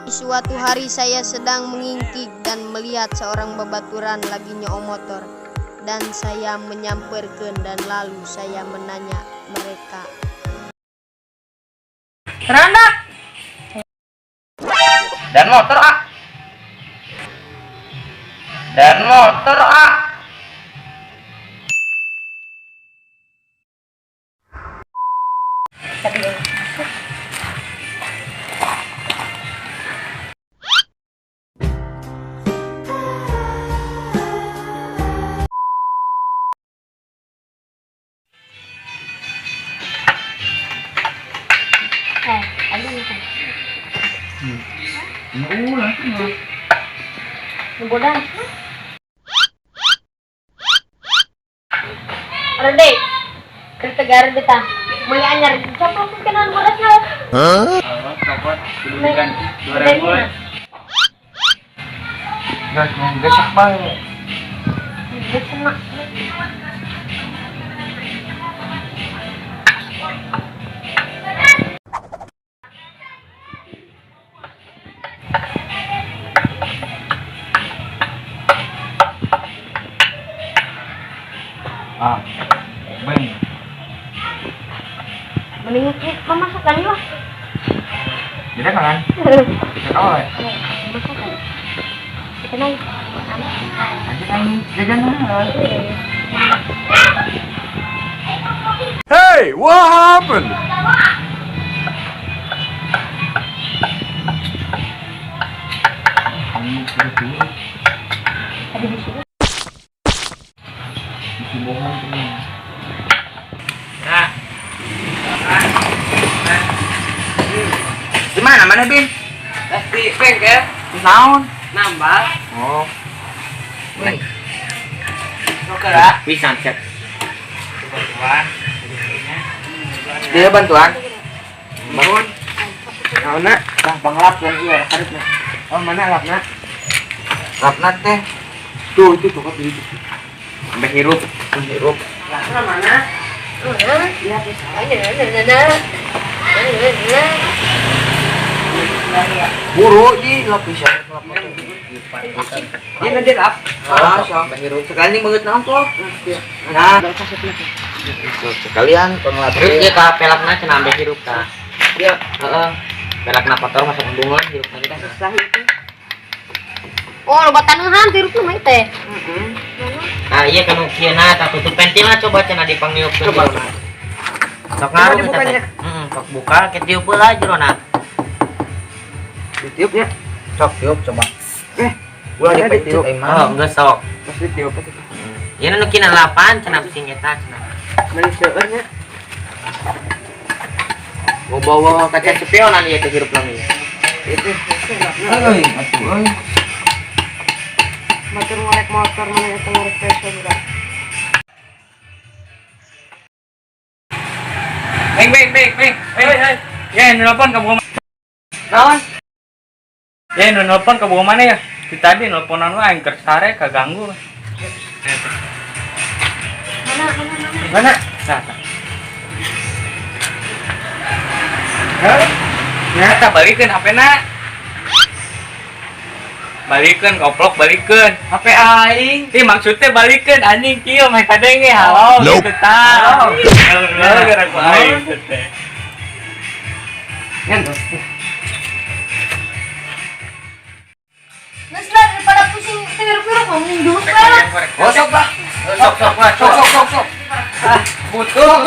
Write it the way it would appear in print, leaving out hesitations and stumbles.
Suatu hari saya sedang mengingkik dan melihat seorang babaturan lagi nyoo motor dan saya menyamperkan dan lalu saya menanya mereka. Randa. Dan motor ah. Dan motor ah. Eh, ada nih kan. Ulah. Bodan. Rede. Kereta garde ta. Meuli anyar copot kenan bodasna. Oh, copot kudu diganti 2000. Gas mau gesek bae. Gesek. Ah. Beng. Mending pemasukan lah. Jadi kan? Kita tahu ya. Pemasukan. Kita naik. Aja aing jajan lah. Hey, what happened? Ada di sini. Bohong tuh. Nah. Gimana mana Bin? Di bengkel. Naon? Nambah. Oh. Nih. Oke lah. Bisa cek. Bantuan. Dia bantuan. Bangun. Naon na? Tah panglap kan iya karepna. Oh mana lapna? Lapna teh. Tuh itu tuh di itu. Sampai hirup, hirup. Lapna mana? Iya, Buru di lapisan. Dia nanti lap. Ah, sampai hirup. Sekalian banget naon kok. Nah, sekalian pengelap. Terus dia ka pelakna cenah ambe hirup ka. Iya. Heeh. Pelakna kotor masuk embungan hirup lagi dah. Susah itu. Oh, loba taneuhan tirup mah teh. Nah, iya kan kieu na tah tutup pentil lah coba cenah dipangiupkeun Coba. jerona. Sok ngaruh Coba eta teh. dibukanya. Heeh, sok buka ke tiup heula jerona. Ditiupnya. Sok tiup coba. Ulah ditiup. Oh, geus sok. Pas ditiup. Ieu nu kina 8 cenah sing eta cenah. Meni seueurnya. Mau bawa kaca spionan ieu teh hirup lami. Itu. Euy, atuh euy. Motor ngorek motor mana itu ngorek peso budak. Beng, beng, beng, beng. Hei, hei. Ya, nu nelpon ka buka. Naon? Ya, nu nelpon ka buka mana ya? Di tadi nelponan wae aing keur sare kaganggu. Mana mana mana. Mana? Nah, tah. Hah? Nyata balikeun HP-na. Balikeun goblok balikeun. HP aing. Ih maksudnya balikeun anjing kieu mah kadenge halo gitu tah. Halo gara ku aing teh. Ngan terus. Geus lah daripada pusing tirup-tirup mah mending jus lah. Oh, sok, Pak. Sok sok lah, Sok sok sok sok. Butuh.